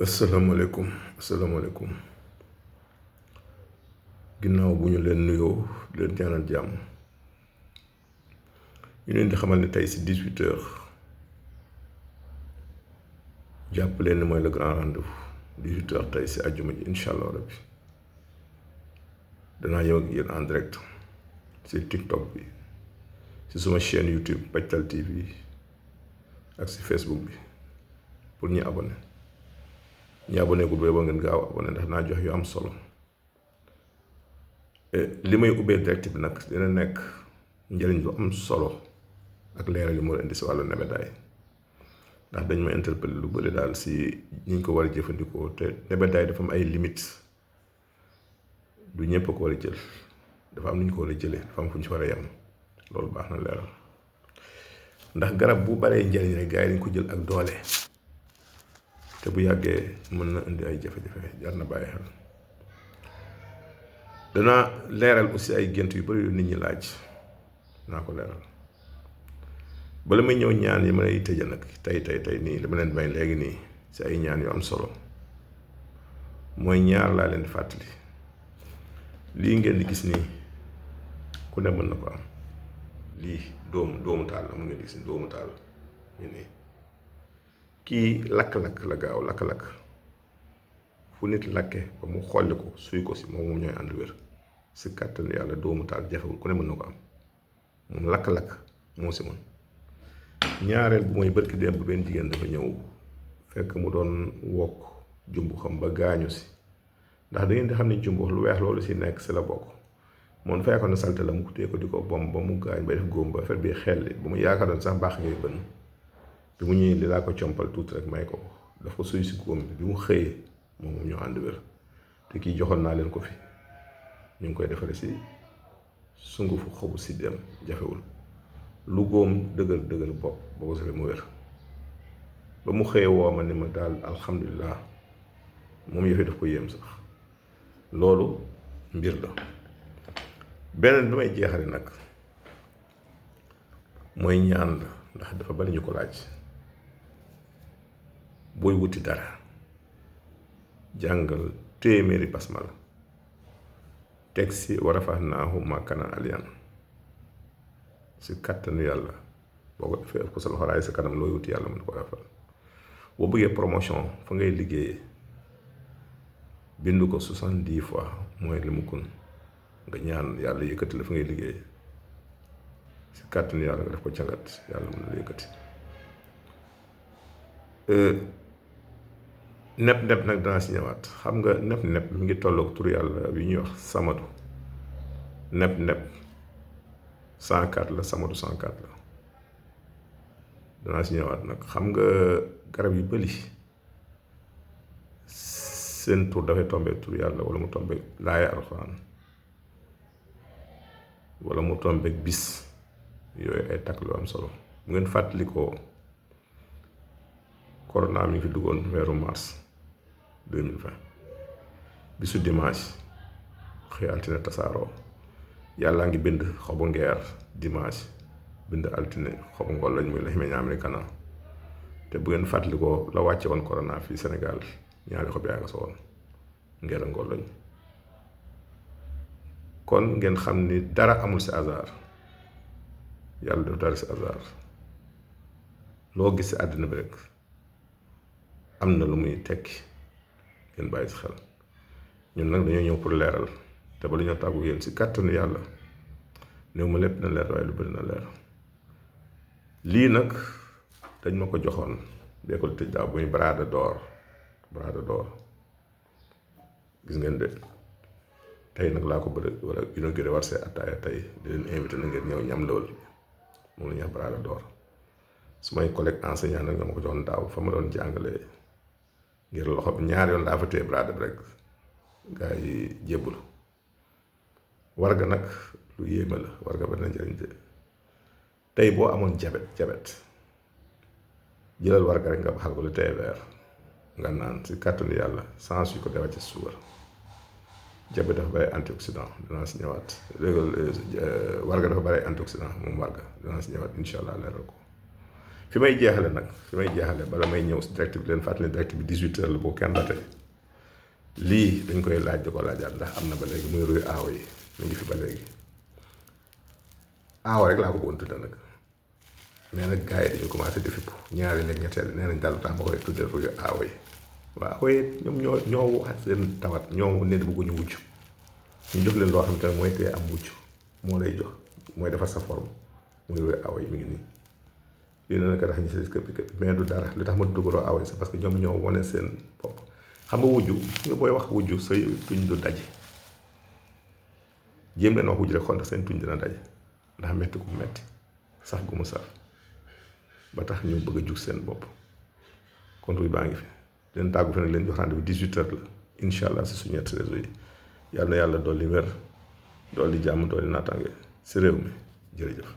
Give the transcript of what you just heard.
asalaamaaleykum ginnaaw bu ñu leen nuyoo leen ñaanal jàmm ñu leen di xamal ne tey si 18h jàpp leen ni mooy le grand rendez-vous 18h tey si àjjuma ji incha allah rabbi danaa ñëw ak yéen en direct si TikTok bi si suma chaîne YouTube Pajtal TV ak si Facebook bi pour ñu abonné ñi abonné gul ba ngeen gaaw abonné ndax naa jox yu am solo li may ubbee direct bi nag dina nekk njëriñ lu am solo ak leeral yi moo indi si wàllu nebedaay ndax dañ ma interpellé lu bëri daal si ñi ñu ko war a jëfandikoo te nebedaay dafa am ay limites du ñëpp ko war a jël dafa am nu ñu ko war a jëlee dafa am fu ñu ci war a yem loolu baax na leeral ndax garab bu baree njëriñ rek gars yi dañ ko jël ak doole te bu yàggee mën na indi ay jafe-jafe jar na bàyyi xel. danaa leeral aussi ay gént yu bari yu nit ñi laaj naa ko leeral bala may ñëw ñaan yi ma lay tëje nag tey nii dama leen may léegi nii si ay ñaan yu am solo mooy ñaar laa leen di fàttali lii ngeen di gis nii ku ne mën na ko am lii doomu taal la mu ngeen di gis nii doomu taal ñu nii kii lakk-lakk la gaaw lakk-lakk fu nit lakke ba mu xolli ko suy ko si moom ñooy ànd wér si kàttan yàlla doomu taal jafewul ku ne mën na ko am moom lakk-lakk moo si mën ñaareel bu mooy bërki démb benn jigéen dafa ñëw fekk mu doon wokk jumbu xam ba gaañu si ndax da ngeen di xam ne jumbu lu weex loolu si nekk si la bokk moom fekkoon na salte la mu ko téye ko di ko bom ba mu gaañ ba def góom ba affaire bi xelli bu mu yaakaaroon sax baax ngay bënn bi mu ñëwee li laa ko compal tuuti rek may ko daf ko suy si góom bi mu xëyee moom ñoo ànd wér te kii joxoon naa leen ko fi ñu ngi koy defare si sungufu xobu si dem jafewul lu góom dëgër bopp boo ko safee mu wér ba mu xëyee woo ma ni ma daal alhamdulilah moom yëfee daf ko yéem sax loolu mbir la beneen bi may jeexale nag mooy ñaan la ndax dafa bari ñu ko laaj booy wuti dara jàngal téeméeri basmala teg si wa rafahnaahu makaanan aliyyan si kàttanu yàlla boo ko defee ko sa loxo raay sa kanam looy wuti yàlla mën ko defal boo bëggee promotion fa ngay liggéeyee bind ko 70 fois mooy li mu kun nga ñaan yàlla yëkkati la fa ngay liggéeyee si kàttanu yàlla nga def ko cangat yàlla mën na la yëkkati nepp nag danaa si ñëwaat xam nga nepp mi ngi tolloog tur yàlla bi ñuy wax samadu nepp 104 la samadu 104 la danaa si ñëwaat nag xam nga garab yu bëri seen tur dafay tombé tur yàlla wala mu tombé laaya alxuraan wala mu tombé bis yooyu ay takk lu am solo mu ngeen fàttalikoo corona mi ngi fi duggoon weeru mars 2020 bisu dimanche xëy altine tasaaroo yàllaa ngi bind xobu ngeer dimanche bind altine xobu ngol lañ muy la ximeña americana te bu ngeen fàttalikoo la wàcce woon corona fii Sénégal ñaari xob yaa nga so woon ngeer a ngol lañ kon ngeen xam ni dara amul si hasard yàlla def dara si hasard loo gis si àddina bi rek am na lu muy tekki ngeen bàyyi si xel ñun nag dañoo ñëw pour leeral te ba lu ñoo tàggu yéen si kàttanu yàlla néew ma lépp na leer waaye lu bëri na leer lii nag dañ ma ko joxoon bee ko tëj daaw muy bras d'or gis ngeen de tey nag laa ko bëri wala inauguré war see attaaya tey di leen invité na ngeen ñëw ñam lool moom la ñuy wax bras d'or su may collègue enseignant nag ñoo ma ko joxoon daaw fa ma doon jàngalee ngir loxo bi ñaar yoon laa fa téye bras rek gaa yi jébbul warga nag lu yéeme la warga ba na njëriñ de tey boo amoon jabet jëlal warga rek nga baxal ko lu tey weer nga naan si kàttanu yàlla sans yu ko dewa ci suukar jabet dafa bari antioxydant dinaa si ñëwaat léegi warga dafa bari antioxydant moom warga dinaa si ñëwaat incha allah leeral ko fi may jeexale nag bala may ñëw si direct bi leen fàttali direct bi 18h la boo kenn rate lii dañ koy laaj di ko laajaat ndax am na ba léegi muy ruy aawo yi mu ngi fi ba léegi aawo rek laa ko bëggoon tudde nag mais nag gars yi dañu commencé di fipp ñaari nekk ñetteel nee nañ daal tax ma koy tudde ruy aawo yi waaw aawo yi ñoom ñoo wax seen tawat ñoo ne bëgguñu wujj ñu jox leen loo xam te ne mooy tee am wujj moo lay jox mooy defar sa forme muy ruy aawo yi mi ngi nii lii na naka tax ñu si këppi mais du dara li tax ma dugaloo aawo yi c'est parce que ñoom ñoo wane seen bopp xam nga wujju nga booy wax wujju sa tuñ du daje jéem leen wax wujju rek xool ndax seen tuñ dina daje ndax metti ku metti sax gu mu saf ba tax ñu bëgg a jug seen bopp kon ruy baa ngi fi leen tàggu fi nag leen jox rendez-vous 18h la incha allah si suñu ñetti réseau yi yàlla na yàlla dolli wér dolli jàmm dolli naataange si réew mi jërëjëf.